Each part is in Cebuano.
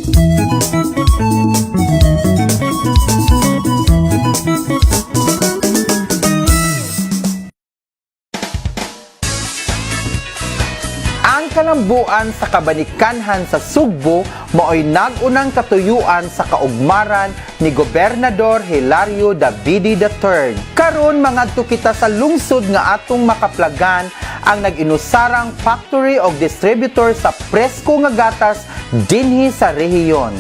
Ang kalambuan sa Kabanikanhan sa Sugbo maoy nag-unang katuyuan sa kaugmaran ni Gobernador Hilario Davide III. Karon mangadto kita sa lungsod nga atong makaplagan ang nag-inusarang factory og distributor sa presko nga gatas dinhi sa rehiyon.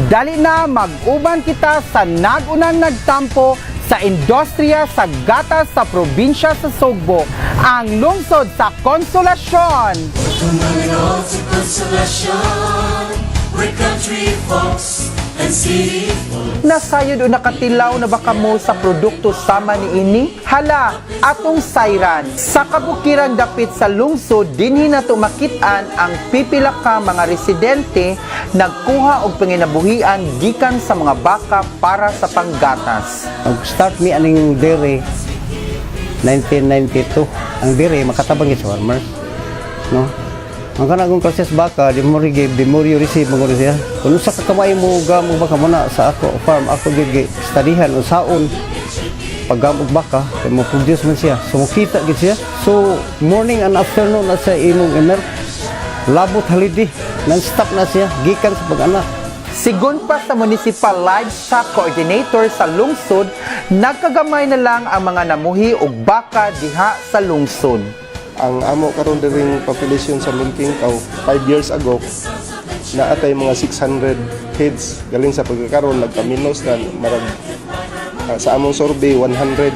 Dali na, mag-uban kita sa nag-unang nagtampo sa industriya sa gatas sa probinsya sa Sugbo, ang lungsod sa Consolacion. Tumulong sa Consolacion, we're country folks and city folks. Nasayod o nakatilaw na ba kamo sa produkto sama niini? Hala, atong sayran. Sa kabukiran dapit sa lungsod, dinhi na makit-an ang pipila ka mga residente nagkuha og panginabuhian gikan sa mga baka para sa panggatas. Nag-start mi aning dairy 1992. Ang dairy makatabang gyud sa farmers. No? Ang kanang klase sa baka, the more you give, the more you receive, mga siya. Kung usa ka kamay mo gamog baka mo na sa ako farm, ako gyud gi studyhan unsaon paggamog baka, kay mo produce man siya. So mokita gyud siya. So morning and afternoon na sa imong emer labot halidi, non-stop na siya gikan sa pag-anak. Sigon pa sa Municipal Livestock Coordinator sa lungsod, nagkagamay na lang ang mga namuhi og baka diha sa lungsod. Ang amo karon diring population sa milking cow 5 years ago naa tay mga 600 heads, galing sa pagkakaroon nagkaminos na marag sa among survey 180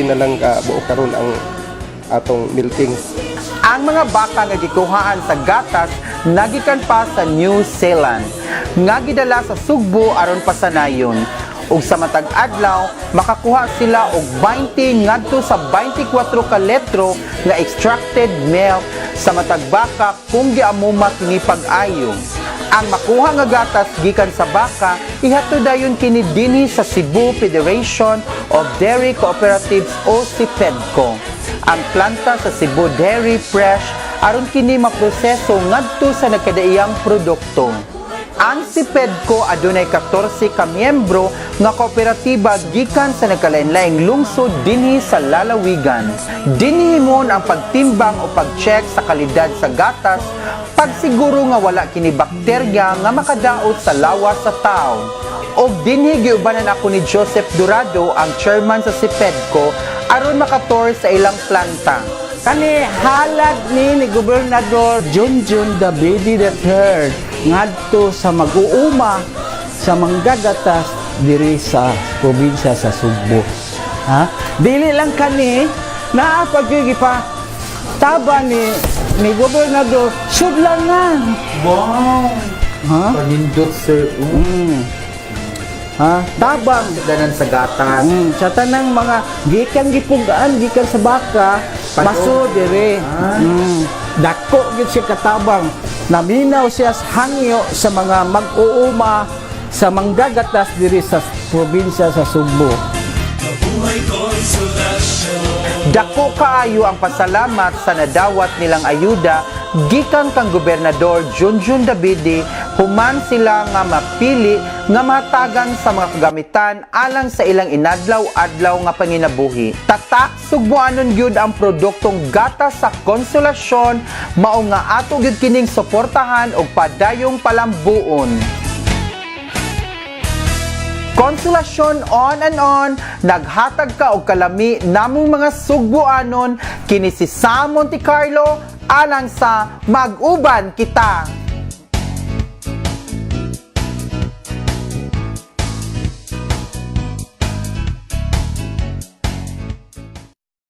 na lang ka buo karon ang atong milking. Ang mga baka nga gikuhaan sa gatas nagikan pa sa New Zealand nga gidala sa Sugbo aron pasanayon. Ug sa matag adlaw makakuha sila og 20 ngadto sa 24 ka litro nga extracted milk sa matag baka kung giamuma kini pag-ayo. Ang makuha nga gatas gikan sa baka ihatod dayon kini dinhi sa Cebu Federation of Dairy Cooperatives o CEFEDCO. Ang planta sa Cebu Dairy Fresh aron kini maproseso ngadto sa nagkadaiyang produkto. Ang CEFEDCO adunay 14 ka miyembro nga kooperatiba gikan sa nagkalain-laing lungsod dinhi sa lalawigan. Dinhi himon ang pagtimbang o pag-check sa kalidad sa gatas, pagsiguro nga wala kini bakterya nga makadaot sa lawas sa tao. Og dinhi giubanan ako ni Joseph Dorado, ang chairman sa CEFEDCO, aron makator sa ilang planta. Kani halad ni Gobernador Junjun Davide III ngadto sa mag-uuma sa manggagatas diri sa probinsya sa Sugbo. Ha? Dili lang kani naa pa gyud pa taba ni Gobernador sudlangan. Wow! Ha? Panindot, sir. Ha? Tabang Danan sa gatas. Sa tanang mga gikan gipugaan gikan sa baka Padong. maso dire. Dako gyud siya katabang. Naminaw siya sa hangyo sa mga mag-uuma sa manggagatas diri sa probinsya sa Sugbo. Mabuhay Consolacion. Dako kaayo ang pasalamat sa nadawat nilang ayuda gikan kang Gobernador Junjun Davide human sila nga mapili nga mahatagan sa mga kagamitan alang sa ilang inadlaw-adlaw nga panginabuhi. Tatak Sugbuanon gyud ang produktong gatas sa Consolacion, mao nga ato gyud kining suportahan og padayong palambuon. Consolacion on and on, naghatag ka og kalami namong mga Sugbuanon. Kini si Sam Monte Carlo alang sa Mag-uban Kita.